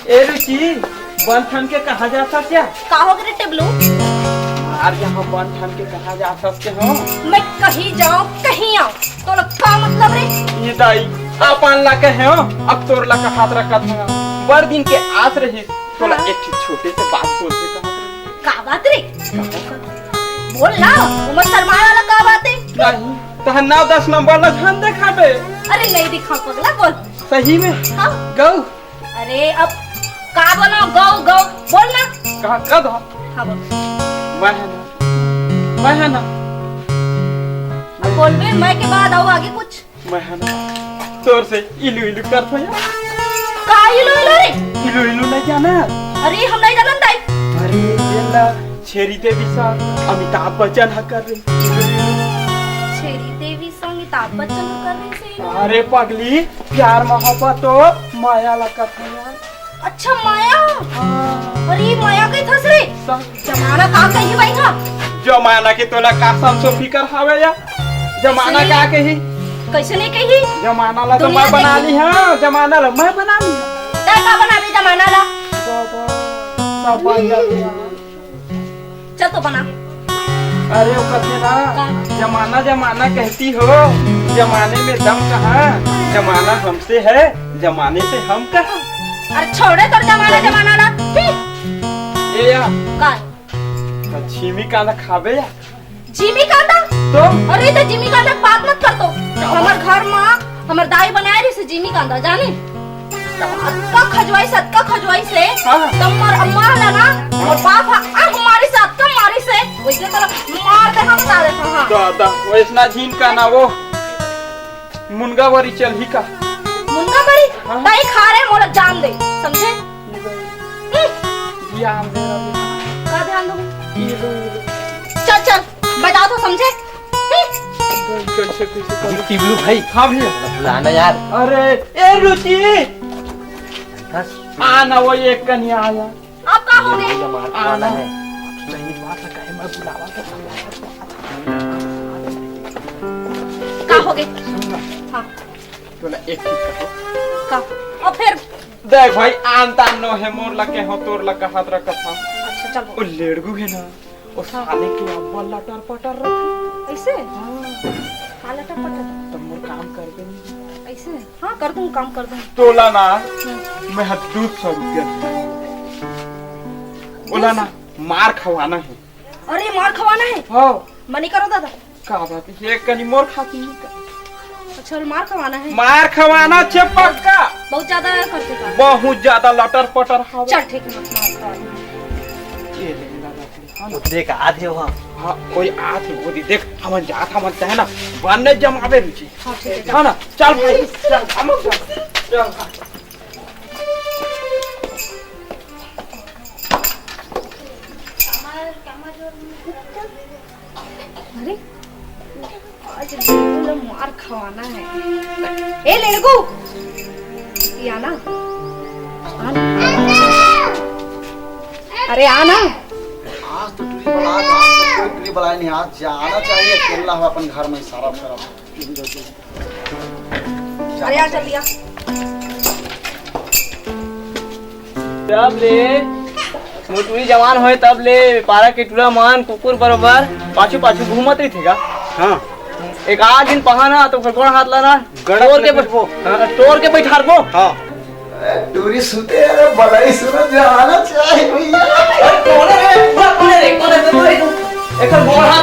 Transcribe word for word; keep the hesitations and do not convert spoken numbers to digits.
ए रुचि, बन ठन के कहाँ जाथस या? का हो गे रे टेबलू? अरे, यहाँ बन ठन के कहाँ जाथस के हो? मैं कहीं जाऊँ, कहीं आऊँ, तोला का मतलब रे? ये दाई, अपन ला कहे हो, अब तोर ला कहात रखत हंव। बड़ दिन के आस रहिस, तोला हाँ। एक ठो छोटे से बात बोल के कहत रहिस। का बात रे? बोल ना, ओमा शर्माए वाला का बात हे? नहीं, तहन नौ दस नंबर ला झन देखाबे। अरे नहीं दिखाऊं पगला, बोल। सही में? हाँ। गऊ। अरे अब का बोलंव, गऊ गऊ, बोल ना। कहा, कद हो? हाँ बोल। मैं है ना, मैं है ना। अब बोलबे मैं के बाद अउ आगे कुछ? मैं है ना, तोर से इलू इलू करथंव यार। का इलू इलू रे? इलू इलू नहीं जानस? अरे हम नहीं जानन दाई। अरे जेला छेरी देवी संग अमिताभ बच्चन ह करे। छेरी देवी संग अमिताभ बच्चन ह करे से? अरे पगली, प्यार मोहब्बत तो माया ला कथे यार। अच्छा माया। हाँ। अरे माया कहिथस रे? सा- जमाना का कही भाई हा? जमाना के तोला का समझो फिकर हावे या? जमाना सही। का कही? कैसे नहीं कही? जमाना ला तो दुनिया मैं बना देखी। ली, हाँ, जमाना ला मैं बना ली। तै का बनाबे जमाना ला? सब, सब बन जाते हैं। चल तो बना। अरे वो कथे ना, का? जमाना जमाना कहती हो, जमाने में दम कहाँ, जमाना हमसे है, जमाने से हम कहाँ। अरे छोड़े तोर जमाना जमाना ला। हम्म। ए या, का? त झीमी कांदा खाबे या? झीमी कांदा? तो? अरे त झीमी कांदा के बात मत कर तो। हमर घर मा हमर दाई बनाए रहिस हे झीमी कांदा, जाने? अतका खजवाइस, अतका खजवाइस हे। हाँ। त मोर अम्मा ला ना, मोर बाप हा, आ हमारे साथ का मारिस हे। वैसे तो मार दे, हम बता देता, हाँ। दादा, वैसना झीम का ना वो। मुनगा बरी चलही का? मुनगा बरी? हाँ। दाई खा रहे, मोला जान दे, समझे? हम्म। ध्यान दे रहा। का ध्यान दूँ? ये लो, ये लो। चल, चल, बता तो, समझे? हम्म। कैसे, कैसे कर- ये टिबलू भाई। हाँ भैया। बुलाना यार। अरे, ए रुचि। बस। आना, वो एक कनिया आया। अब का हो गे? ये मार आ वाला ना। है। सही बात है, काहे मैं बुलावा था? का हो गे? सुन ना। हाँ। तोला एक चीज कहो। का? अब फिर? देख भाई, आन तान नो हे, मोर लगे हो, तोर लगे हाथ रखत हा। अच्छा, चल। ओ लेड़गू हे ना, ओ हाँ। साले के अब्बल लटर पटर रखे। ऐसे? हाँ। का लटर पटर? तो मोर काम कर दे। ऐसे? हाँ, कर दूँ, काम कर दूँ। तोला ना, हम्म। मैं हा दू सौ रुपया दे। ओला ना, मार खवाना हे। अरे, मार खवाना हे? हाँ। मनी करो दादा। का बात हे, एक कनी मोर खाती नहीं का? अच्छा, मार खवाना हे? मार खवाना छे पक्का। बहुत ज्यादा करते का? बहुत ज्यादा लटर पटर हवे। चल, ठीक हे, मत मार खवाना। ये ले, दादा। हाँ ना? वो देख, आत हे वहाँ। हाँ, कोई आत हे, वो दे-, देख, हमन जात, हमन तहे ना, बन नहीं जमावे रुचि। हाँ, ठीक हे, हाँ ना? चल भाई, चल, हम लोग चल, चल भाई। अरे, आज लेड़गू ला मार खवाना हे। ए लेड़गू, ये आना। आना। अरे आना। आज तो टूरी बुला, आज तो कोई टूरी बुलाए नहीं, आज जाना चाहिए, अकेला हो अपन घर में सारा सारा। अरे आ जल्दी आ। तब ले मोर टूरी जवान होय तब ले पारा के टूरा मन कुकुर बरोबर पाछू पाछू घूमत रहिथे गा। हाँ। एक आध दिन पहा ना तो ओकर गोड़ हाथ ला ना गड़ा टोर के के बैठबो। हाँ, टोर के बैठारबो। हाँ। टूरी सुते हे, बलाई सुना जाना चाहिए भैया। अरे कौन हे रे? पूरा कौन हे रे? कौन हे रे? कौन हे रे? एकर गोड़ हाथ